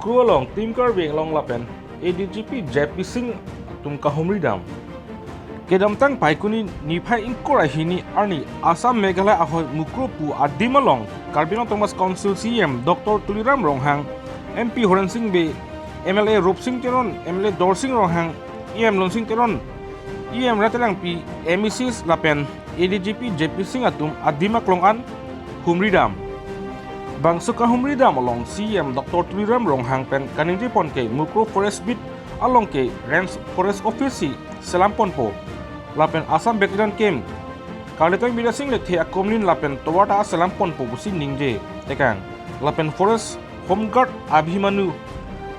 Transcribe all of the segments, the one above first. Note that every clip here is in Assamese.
Mukroh along Team Karbi Anglong lapen ADGP JP Singh tum kahumridam Kedamtang paikuni niphai ingkor ahini arni Assam Meghalaya ahoi Mukroh pu adim along Karbi Autonomous Council CM Dr. Tuliram Ronghang MP Horen Singh Be MLA Rup Singh Teron MLA Dorsing Ronghang EM Lonsing Teron EM Ratelang P MECs lapen ADGP JP Singh atum adima klongan Humridam Bangsuka Humridam along CM Dr. Tuliram Ronghang pen kaningji ponke Mukroh Forest Beat along ke Range Forest Office si Selamponpo lapen Assam Battalion Camp Karletang Bida Singh le the akomlin lapen Towata Selamponpo busi ningje tekang lapen Forest Home Guard Abhimanu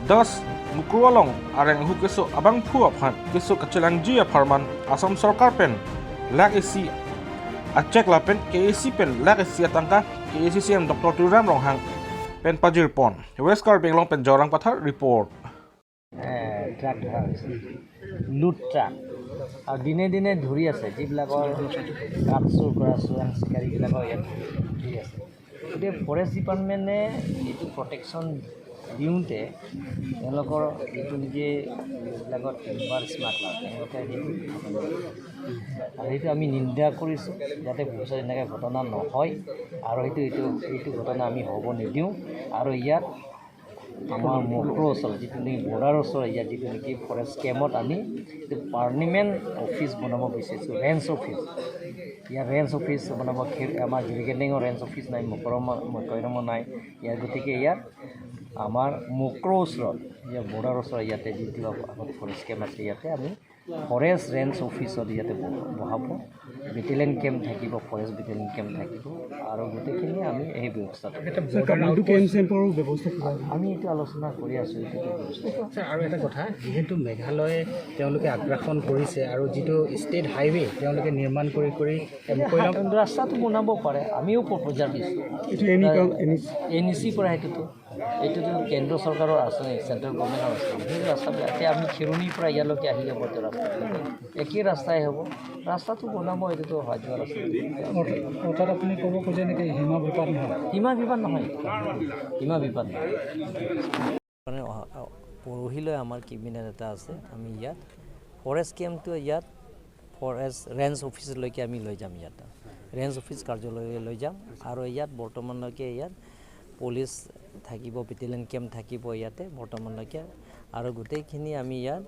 Das Mukroh along areng hu keso abang phu aphan keso kachelangji pharman Assam Sarkar pen lak esi achek lapen KAC pen lak esi atangka KAC CM Dr. Tuliram Ronghang pen pajir pon West Karbi Anglong pen Jorang Pathar report. Truck ধৰা হৈছে, লুট ট্ৰাক, আৰু দিনে দিনে ধৰি আছে যিবিলাকৰ কাঠ চুৰ কৰা চোৰাং চিকাৰীবিলাকৰ ইয়াত ধৰি আছে। গতিকে ফৰেষ্ট ডিপাৰ্টমেণ্টে এইটো প্ৰটেকশ্যন দিওঁতে তেওঁলোকৰ যিটো নেকি যিবিলাকত টিম্বাৰ স্মাগলাৰ, তেওঁলোকে সেইটো আৰু সেইটো আমি নিন্দা কৰিছোঁ, যাতে ভৱিষ্যত এনেকৈ ঘটনা নহয় আৰু সেইটো এইটো এইটো ঘটনা আমি হ'ব নিদিওঁ। আৰু ইয়াত আমাৰ মক্ৰ ওচৰত যিটো নেকি বৰ্ডাৰৰ ওচৰত ইয়াত যিটো নেকি ফৰেষ্ট কেম্পত আমি এইটো পাৰ্মানেণ্ট অফিচ বনাব বিচাৰিছোঁ, ৰেঞ্জ অফিচ। ইয়াত ৰেঞ্জ অফিচ বনাব, আমাৰ জিৰিকেণ্ডিঙৰ ৰেঞ্জ অফিচ নাই, মকৰমো নাই ইয়াত। গতিকে ইয়াত আমাৰ মক্ৰ ওচৰত ইয়াৰ বৰ্ডাৰৰ ওচৰত ইয়াতে যিটো আগত ফৰেষ্ট কেম্প আছে, ইয়াতে আমি ফৰেষ্ট ৰেঞ্জ অফিচত ইয়াতে বহাব, বেটেলিয়ন কেম্প থাকিব, ফৰেষ্ট বেটেলিয়ন কেম্প থাকিব আৰু গোটেইখিনি আমি এই ব্যৱস্থাটো আমি এইটো আলোচনা কৰি আছোঁ। এইটো ছাৰ, আৰু এটা কথা, যিহেতু মেঘালয়ে তেওঁলোকে আগ্ৰাসন কৰিছে আৰু যিটো ষ্টেট হাইৱে তেওঁলোকে নিৰ্মাণ কৰি কৰি ৰাস্তাটো বনাব পাৰে, আমিও প্ৰপ'জাল দিছোঁ এন ই চিৰ পৰা। সেইটোতো এইটোতো কেন্দ্ৰ চৰকাৰৰ আঁচনি, চেণ্ট্ৰেল গভৰ্ণমেণ্টৰ আঁচনি। সেই ৰাস্তাটো এতিয়া আমি খেৰণিৰ পৰা ইয়ালৈকে আহি যাব, এইটো ৰাস্তাটো একেই ৰাস্তাই হ'ব, ৰাস্তাটো বনাব, এইটোতো অহা যোৱা ৰাস্তা। অৰ্থাৎ আপুনি ক'ব খোজে নেকি সীমা বিবাদ নহয়? সীমা বিবাদ নহয়, সীমা বিবাদ নহয়। মানে পৰহিলৈ আমাৰ কেবিনেট এটা আছে, আমি ইয়াত ফৰেষ্ট কেম্পটো ইয়াত ফৰেষ্ট ৰেঞ্জ অফিচলৈকে আমি লৈ যাম, ইয়াত ৰেঞ্জ অফিচ কাৰ্যালয়লৈ লৈ যাম। আৰু ইয়াত বৰ্তমানলৈকে ইয়াত পুলিচ থাকিব, বেটেলিয়ন কেম্প থাকিব ইয়াতে বৰ্তমানলৈকে, আৰু গোটেইখিনি আমি ইয়াত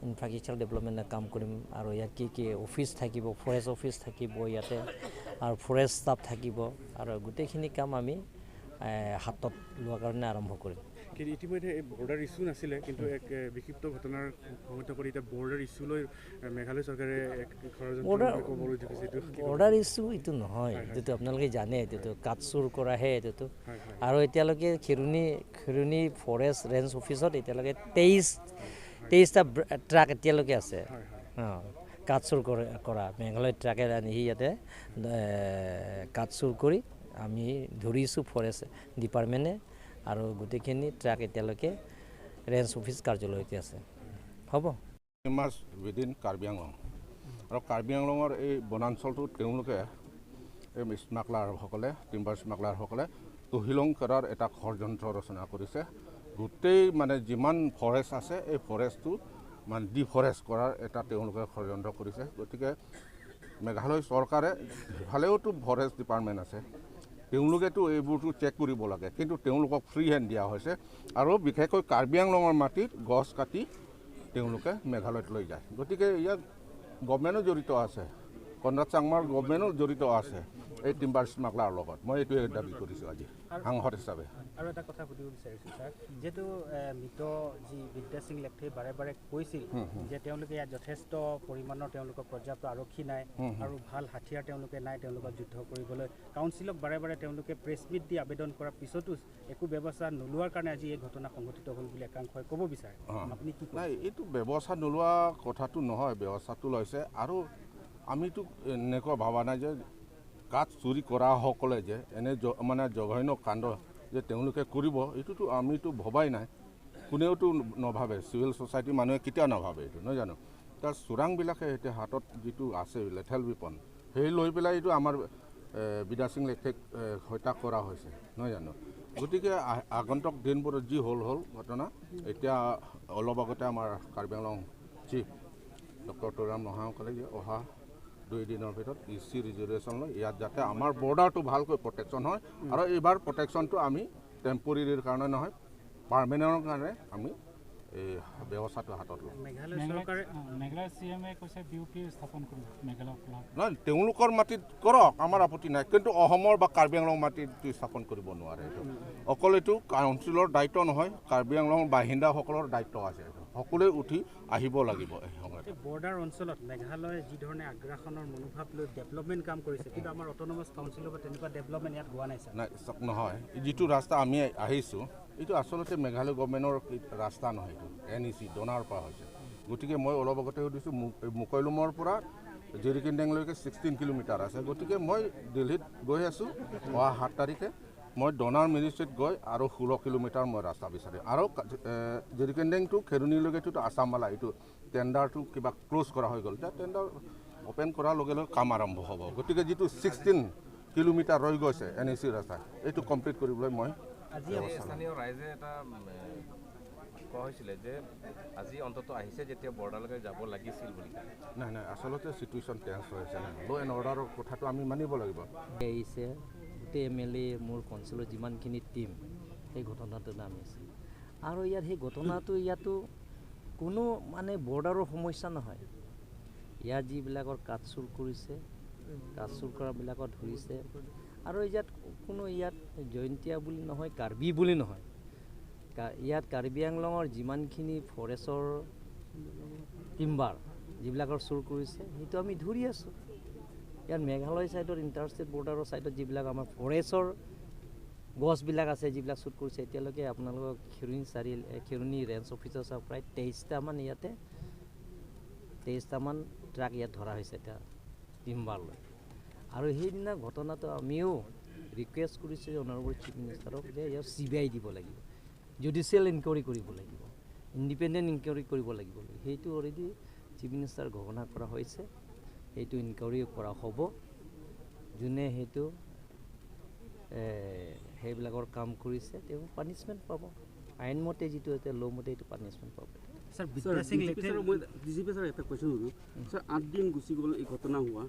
ইনফ্ৰাষ্ট্ৰাকচাৰ ডেভেলপমেণ্টৰ কাম কৰিম। আৰু ইয়াত কি কি অফিচ থাকিব, ফৰেষ্ট অফিচ থাকিব ইয়াতে আৰু ফৰেষ্ট ষ্টাফ থাকিব, আৰু গোটেইখিনি কাম আমি হাতত লোৱাৰ কাৰণে আৰম্ভ কৰিম। কিন্তু ইতিমধ্যে এই বৰ্ডাৰ ইছ্যু নাছিলে, কিন্তু এক বিক্ষিপ্ত ঘটনাৰ সংঘটিত কৰি এতিয়া বৰ্ডাৰ ইছ্যু লৈ মেঘালয় চৰকাৰে এক বৰ্ডাৰ ইছ্যু এইটো নহয়, এইটোতো আপোনালোকে জানে, এইটোতো কাঠ চুৰ কৰাহে এইটোতো। আৰু এতিয়ালৈকে খেৰণি ফৰেষ্ট ৰেঞ্জ অফিচত এতিয়ালৈকে 23টা ট্ৰাক এতিয়ালৈকে আছে কাঠ চুৰ কৰা। মেঘালয় ট্ৰাকে আনি ইয়াতে কাঠ চুৰ কৰি আমি ধৰিছোঁ ফৰেষ্ট ডিপাৰ্টমেণ্টে, আৰু গোটেইখিনি ট্ৰাক এতিয়ালৈকে ৰেঞ্জ অফিচ কাৰ্যালয়তে আছে। হ'ব মাছ উইদিন কাৰ্বি আংলং আৰু কাৰ্বি আংলঙৰ এই বনাঞ্চলটোত তেওঁলোকে এই স্মাগলাৰসকলে, টিম্বাৰ স্মাগলাৰসকলে তহিলং কৰাৰ এটা ষড়যন্ত্ৰ ৰচনা কৰিছে। গোটেই মানে যিমান ফৰেষ্ট আছে এই ফৰেষ্টটো মানে ডিফৰেষ্ট কৰাৰ এটা তেওঁলোকে ষড়যন্ত্ৰ কৰিছে। গতিকে মেঘালয় চৰকাৰে সিফালেওতো ফৰেষ্ট ডিপাৰ্টমেণ্ট আছে, তেওঁলোকেতো এইবোৰতো চেক কৰিব লাগে, কিন্তু তেওঁলোকক ফ্ৰী হেণ্ড দিয়া হৈছে। আৰু বিশেষকৈ কাৰ্বি আংলঙৰ মাটিত গছ কাটি তেওঁলোকে মেঘালয়ত লৈ যায়। গতিকে ইয়াত গভমেণ্টো জড়িত আছে, কনৰাড চাংমাৰ গভমেণ্টো জড়িত আছে এই টিম্বাৰ স্মাগলাৰৰ লগত। মই এইটোৱে দাবী কৰিছোঁ আজি সাংসদ হিচাপে। আৰু এটা কথা সুধিব বিচাৰিছোঁ ছাৰ, যিহেতু মৃত যি বিদ্যা সিং লেখথে বাৰে বাৰে কৈছিল যে তেওঁলোকে ইয়াত যথেষ্ট পৰিমাণৰ তেওঁলোকৰ পৰ্যাপ্ত আৰক্ষী নাই আৰু ভাল হাথিয়াৰ তেওঁলোকে নাই তেওঁলোকক যুদ্ধ কৰিবলৈ, কাউন্সিলক বাৰে বাৰে তেওঁলোকে প্ৰেছ মিট দি আবেদন কৰাৰ পিছতো একো ব্যৱস্থা নোলোৱাৰ কাৰণে আজি এই ঘটনা সংঘটিত হ'ল বুলি একাংশই ক'ব বিচাৰে। আপুনি কি? নাই, এইটো ব্যৱস্থা নোলোৱা কথাটো নহয়, ব্যৱস্থাটো লৈছে। আৰু আমিতো এনেকুৱা ভবা নাই যে কাঠ চুৰি কৰাসকলে যে এনে মানে জঘন্য কাণ্ড যে তেওঁলোকে কৰিব, এইটোতো আমিতো ভবাই নাই, কোনেওতো নাভাবে, চিভিল ছ'চাইটিৰ মানুহে কেতিয়াও নাভাবে এইটো, নহয় জানো? তাৰ চোৰাংবিলাকে এতিয়া হাতত যিটো আছে লেঠেল বিপন, সেই লৈ পেলাই এইটো আমাৰ বিদ্যা সিং লেখথেক হত্যা কৰা হৈছে, নহয় জানো? গতিকে আগন্তুক দিনবোৰত যি হ'ল হ'ল ঘটনা। এতিয়া অলপ আগতে আমাৰ কাৰ্বি আংলং চিফ ডক্টৰ তুলিৰাম ৰংহাঙে ক'লে যে অহা 2 দিনৰ ভিতৰত ই চি ৰিজুলেশ্যন লৈ ইয়াত যাতে আমাৰ বৰ্ডাৰটো ভালকৈ প্ৰটেকশ্যন হয় আৰু এইবাৰ প্ৰটেকশ্যনটো আমি টেম্পৰেৰীৰ কাৰণে নহয়, পাৰ্মানেণ্টৰ কাৰণে আমি এই ব্যৱস্থাটো হাতত ল'ম। মেঘালয় চি এমে কৈছে বি ইউ পি স্থাপন কৰিব মেঘালয়। নহয়, তেওঁলোকৰ মাটিত কৰক, আমাৰ আপত্তি নাই, কিন্তু অসমৰ বা কাৰ্বি আংলং মাটিত স্থাপন কৰিব নোৱাৰে। এইটো অকল এইটো কাউন্সিলৰ দায়িত্ব নহয়, কাৰ্বি আংলং বাসিন্দাসকলৰ দায়িত্ব আছে, সকলোৱে উঠি আহিব লাগিব এই সময়ত। বৰ্ডাৰ অঞ্চলত মেঘালয়ে যি ধৰণে আগ্ৰাসনৰ মনোভাৱ লৈ ডেভেলপমেণ্ট কাম কৰিছে, কিন্তু আমাৰ অট'নমাছ কাউন্সিলৰ পৰা তেনেকুৱা ডেভেলপমেণ্ট ইয়াত হোৱা নাই ছাৰ। নাই, নহয়, যিটো ৰাস্তা আমি আহিছোঁ এইটো আচলতে মেঘালয় গভৰ্ণমেণ্টৰ ৰাস্তা নহয়, এইটো এন ই চি ডনাৰ পৰা হৈছে। গতিকে মই অলপ আগতে সুধিছোঁ, মুকৈলুমৰ পৰা জেৰিকিনডেংলৈকে 16 কিলোমিটাৰ আছে। গতিকে মই দিল্লীত গৈ আছোঁ অহা 7 তাৰিখে, মই ডনাৰ মিনিষ্ট্ৰীত গৈ আৰু 16 কিলোমিটাৰ মই ৰাস্তা বিচাৰিম। আৰু জেৰিকিনডেং টু খেৰুণীলৈকেতো আছামমালা এইটো টেণ্ডাৰটো কিবা ক্ল'জ কৰা হৈ গ'ল, এতিয়া টেণ্ডাৰ অ'পেন কৰাৰ লগে লগে কাম আৰম্ভ হ'ব। গতিকে যিটো 16 কিলোমিটাৰ ৰৈ গৈছে এন ই চি ৰাস্তা, এইটো কমপ্লিট কৰিবলৈ মই আজি স্থানীয় ৰাইজে এটা কোৱা হৈছিলে যে আজি অন্ততঃ আহিছে যেতিয়া বৰ্ডাৰলৈকে যাব লাগিছিল বুলি। নাই নাই, আচলতে চিটুৱেশ্যন টেন্স হৈ আছে, ল' এণ্ড অৰ্ডাৰৰ কথাটো আমি মানিব লাগিব। আহিছে গোটেই এম এল এ, মোৰ কাউন্সিলৰ যিমানখিনি টীম সেই ঘটনাটো নামিছে। আৰু ইয়াত সেই ঘটনাটো ইয়াতো কোনো মানে বৰ্ডাৰৰ সমস্যা নহয়। ইয়াত যিবিলাকৰ কাঠ চুৰ কৰিছে, কাঠ চুৰ কৰাবিলাকক ধৰিছে। আৰু ইয়াত কোনো ইয়াত জয়ন্তীয়া বুলি নহয়, কাৰ্বি বুলি নহয়, ইয়াত কাৰ্বি আংলঙৰ যিমানখিনি ফৰেষ্টৰ টিম্বাৰ যিবিলাকৰ চুৰ কৰিছে সেইটো আমি ধৰি আছোঁ। ইয়াত মেঘালয় ছাইডত ইণ্টাৰষ্টেট বৰ্ডাৰৰ ছাইডত যিবিলাক আমাৰ ফৰেষ্টৰ গছবিলাক আছে যিবিলাক চুৰ কৰিছে, এতিয়ালৈকে আপোনালোকৰ খেৰুণী ৰেঞ্জ অফিচৰ চাওক প্ৰায় 23টামান ইয়াতে 23টামান ট্ৰাক ইয়াত ধৰা হৈছে এতিয়া টিম্বাৰলৈ। আৰু সেইদিনা ঘটনাটো আমিও ৰিকুৱেষ্ট কৰিছোঁ অনাৰেবল চিফ মিনিষ্টাৰক যে ইয়াত চি বি আই দিব লাগিব, জুডিচিয়েল ইনকুৱাৰী কৰিব লাগিব, ইণ্ডিপেণ্ডেণ্ট ইনকুৱাৰী কৰিব লাগিব। সেইটো অলৰেডি চিফ মিনিষ্টাৰ ঘোষণা কৰা হৈছে, সেইটো ইনকুৱাৰী কৰা হ'ব। যোনে সেইটো সেইবিলাকৰ কাম কৰিছে তেওঁ পানিছমেণ্ট পাব, আইনমতে যিটো এতিয়া ল' মতে এইটো পানিছমেণ্ট পাব। ছাৰ, বিদ্যা সিং লেখথে, মই ডি জি পি ছাৰ এটা কুৱেশ্যন সুধোঁ ছাৰ, 8 দিন গুচি গ'ল এই ঘটনা হোৱা,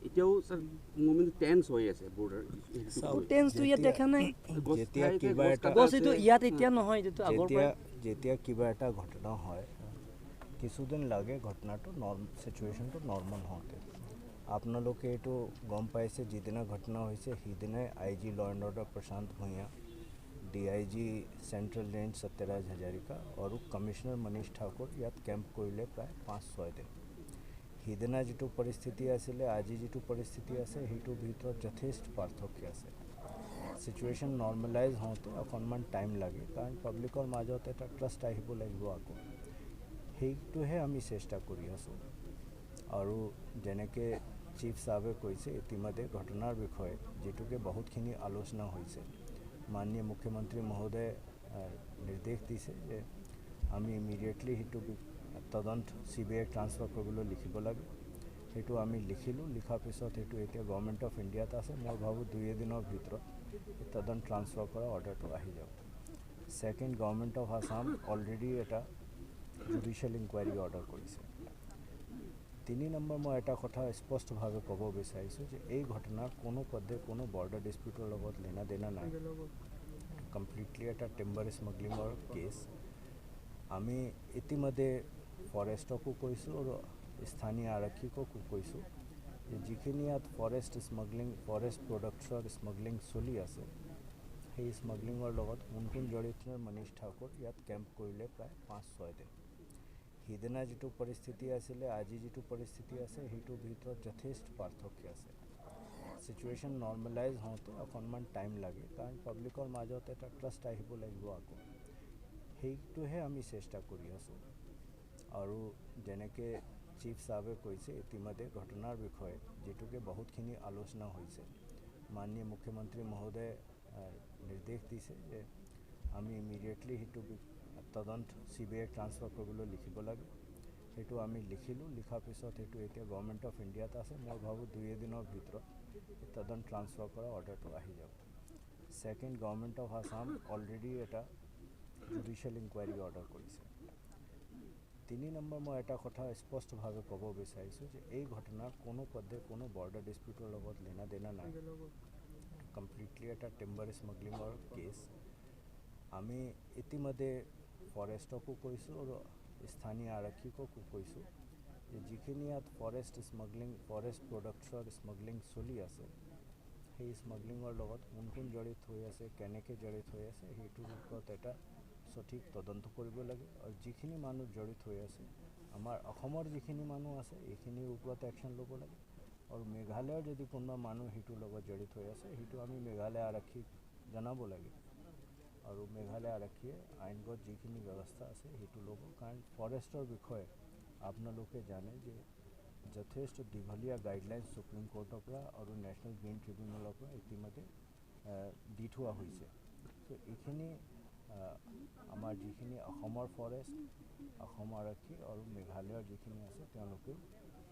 এতিয়াও ছাৰ মুভমেণ্ট টেন্স হৈ আছে বৰ্ডাৰ। টেন্সটো ইয়াত দেখা নাই, যেতিয়া কিবা এটা গছ এইটো ইয়াত এতিয়া নহয়, এইটো আগৰ পৰা যেতিয়া কিবা এটা ঘটনা হয় কিছুদিন লাগে ঘটনাটো চিটুৱেশ্যনটো নৰ্মেল হওঁতে। আপোনালোকে এইটো গম পাইছে, যিদিনা ঘটনা হৈছে সিদিনাই I G law and order Prashant Bhuyan, D I G central range Satyaraj Hazarika আৰু কমিশ্যনাৰ মনীষ ঠাকুৰ ইয়াত কেম্প কৰিলে প্ৰায় 5-6 দিন। সিদিনা যিটো পৰিস্থিতি আছিলে আজি যিটো পৰিস্থিতি আছে সেইটোৰ ভিতৰত যথেষ্ট পাৰ্থক্য আছে। চিটুৱেশ্যন নৰ্মেলাইজ হওঁতে অকণমান টাইম লাগে, কাৰণ পাব্লিকৰ মাজত এটা ট্ৰাষ্ট আহিব লাগিব আকৌ, সেইটোহে আমি চেষ্টা কৰি আছোঁ। আৰু যেনেকৈ চিফ চাহাবে কৈছে ইতিমধ্যে ঘটনাৰ বিষয়ে যিটোকে বহুতখিনি আলোচনা হৈছে, মাননীয় মুখ্যমন্ত্ৰী মহোদয়ে নিৰ্দেশ দিছে যে আমি ইমিডিয়েটলি সেইটো তদন্ত চি বি আইক ট্ৰান্সফাৰ কৰিবলৈ লিখিব লাগে। সেইটো আমি লিখিলোঁ, লিখাৰ পিছত সেইটো এতিয়া গভৰ্ণমেণ্ট অফ ইণ্ডিয়াত আছে। মই ভাবোঁ 2 এদিনৰ ভিতৰত তদন্ত ট্ৰান্সফাৰ কৰা অৰ্ডাৰটো আহি যাব। Second, government of Assam already এটা জুডিচিয়েল ইনকুৱাৰী অৰ্ডাৰ কৰিছে। 3 নম্বৰ, মই এটা কথা স্পষ্টভাৱে ক'ব বিচাৰিছোঁ যে এই ঘটনাৰ কোনো পধ্যে কোনো বৰ্ডাৰ ডিছপিউটৰ লগত লেনা দেনা নাই, কমপ্লিটলি এটা টিম্বাৰ স্মাগলিঙৰ কেছ। আমি ইতিমধ্যে ফৰেষ্টকো কৈছোঁ আৰু স্থানীয় আৰক্ষীকো কৈছোঁ যে যিখিনি ইয়াত ফৰেষ্ট স্মাগলিং, ফৰেষ্ট প্ৰডাক্টছৰ স্মাগলিং চলি আছে, সেই স্মাগলিঙৰ লগত কোন কোন জড়িত। মনীষ ঠাকুৰ ইয়াত কেম্প কৰিলে প্ৰায় 5-6 দিন। সিদিনা যিটো পৰিস্থিতি আছিলে আজি যিটো পৰিস্থিতি আছে সেইটোৰ ভিতৰত যথেষ্ট পাৰ্থক্য আছে। চিটুৱেশ্যন নৰ্মেলাইজ হওঁতে অকণমান টাইম লাগে, কাৰণ পাব্লিকৰ মাজত এটা ট্ৰাষ্ট আহিব লাগিব আকৌ, সেইটোহে আমি চেষ্টা কৰি আছোঁ। আৰু যেনেকৈ চিফ চাহাবে কৈছে ইতিমধ্যে ঘটনাৰ বিষয়ে যিটোকে বহুতখিনি আলোচনা হৈছে, মাননীয় মুখ্যমন্ত্ৰী মহোদয়ে নিৰ্দেশ দিছে যে আমি ইমিডিয়েটলি সেইটো তদন্ত চি বি আইক ট্ৰান্সফাৰ কৰিবলৈ লিখিব লাগে। সেইটো আমি লিখিলোঁ, লিখাৰ পিছত সেইটো এতিয়া গভৰ্ণমেণ্ট অফ ইণ্ডিয়াত আছে। মই ভাবোঁ 2 এদিনৰ ভিতৰত তদন্ত ট্ৰান্সফাৰ কৰা অৰ্ডাৰটো আহি যাব। Second, Government of Assam already এটা জুডিচিয়েল ইনকুৱাৰী অৰ্ডাৰ কৰিছে। 3 নম্বৰ, মই এটা কথা স্পষ্টভাৱে ক'ব বিচাৰিছোঁ যে এই ঘটনাৰ কোনো পধ্যে কোনো বৰ্ডাৰ ডিছপিউটৰ লগত লেনা দেনা নাই। কমপ্লিটলি এটা টিম্বাৰ স্মাগলিঙৰ কেছ। আমি ইতিমধ্যে ফৰেষ্টকো কৈছোঁ আৰু স্থানীয় আৰক্ষীকো কৈছোঁ যে যিখিনি ইয়াত ফৰেষ্ট স্মাগলিং, ফৰেষ্ট প্ৰডাক্টছৰ স্মাগলিং চলি আছে, সেই স্মাগলিঙৰ লগত কোন কোন জড়িত হৈ আছে, কেনেকৈ জড়িত হৈ আছে, সেইটোৰ ওপৰত এটা সঠিক তদন্ত কৰিব লাগে। আৰু যিখিনি মানুহ জড়িত হৈ আছে, আমাৰ অসমৰ যিখিনি মানুহ আছে, এইখিনিৰ ওপৰত একশ্যন ল'ব লাগে। আৰু মেঘালয়ৰ যদি কোনোবা মানুহ সেইটোৰ লগত জড়িত হৈ আছে, সেইটো আমি মেঘালয় আৰক্ষীক জনাব লাগে আৰু মেঘালয় আৰক্ষীয়ে আইনগত যিখিনি ব্যৱস্থা আছে সেইটো ল'ব। কাৰণ ফৰেষ্টৰ বিষয়ে আপোনালোকে জানে যে যথেষ্ট দীঘলীয়া গাইডলাইনছ সুপ্ৰিম কোৰ্টৰ পৰা আৰু নেশ্যনেল গ্ৰীণ ট্ৰিবিউনেলৰ পৰা ইতিমধ্যে দি থোৱা হৈছে। চ' এইখিনি আমাৰ যিখিনি অসমৰ ফৰেষ্ট, অসম আৰক্ষী আৰু মেঘালয়ৰ যিখিনি আছে, তেওঁলোকেও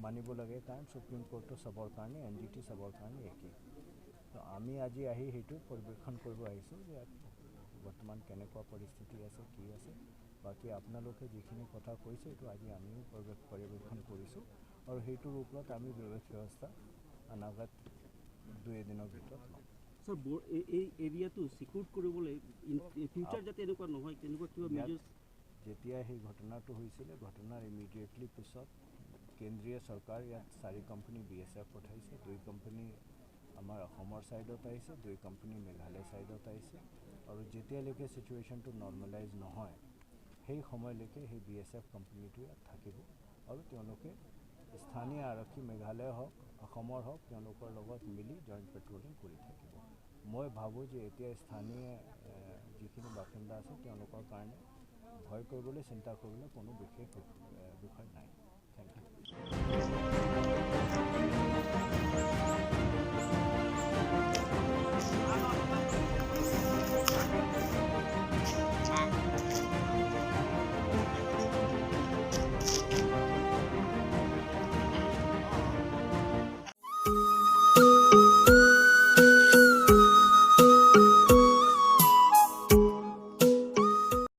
মানিব লাগে। কাৰণ সুপ্ৰিম কোৰ্টটো চবৰ কাৰণে, NGT চবৰ কাৰণে একেই। তো আমি আজি আহি সেইটো পৰিৱেশন কৰিব আহিছোঁ যে ইয়াত বৰ্তমান কেনেকুৱা পৰিস্থিতি আছে, কি আছে। বাকী আপোনালোকে যিখিনি কথা কৈছে, এইটো আজি আমিও পৰিৱেশন কৰিছোঁ আৰু সেইটোৰ ওপৰত আমি ব্যৱস্থা অনাগত 2 এদিনৰ ভিতৰত ল'ম। ছাৰ, এই এৰিয়াটো ছিকিউৰ কৰিবলৈ ফিউচাৰ যাতে এনেকুৱা নহয়, তেনেকুৱা কিবা মেজাৰ্ছ? যেতিয়া সেই ঘটনাটো হৈছিলে, ঘটনাৰ ইমিডিয়েটলি পিছত কেন্দ্ৰীয় চৰকাৰ ইয়াত 4 কোম্পানী BSF পঠাইছে। 2 কোম্পানী আমাৰ অসমৰ ছাইডত আহিছে, 2 কোম্পানী মেঘালয় ছাইডত আহিছে। আৰু যেতিয়ালৈকে চিটুৱেশ্যনটো নৰ্মেলাইজ নহয়, সেই সময়লৈকে সেই BSF কোম্পানীটো ইয়াত থাকিব আৰু তেওঁলোকে স্থানীয় আৰক্ষী, মেঘালয় হওক, অসমৰ হওক, তেওঁলোকৰ লগত মিলি জইণ্ট পেট্ৰলিং কৰি থাকিব। মই ভাবোঁ যে এতিয়া স্থানীয় যিখিনি বাসিন্দা আছে, তেওঁলোকৰ কাৰণে ভয় কৰিবলৈ, চিন্তা কৰিবলৈ কোনো বিশেষ বিষয় নাই। Thank you.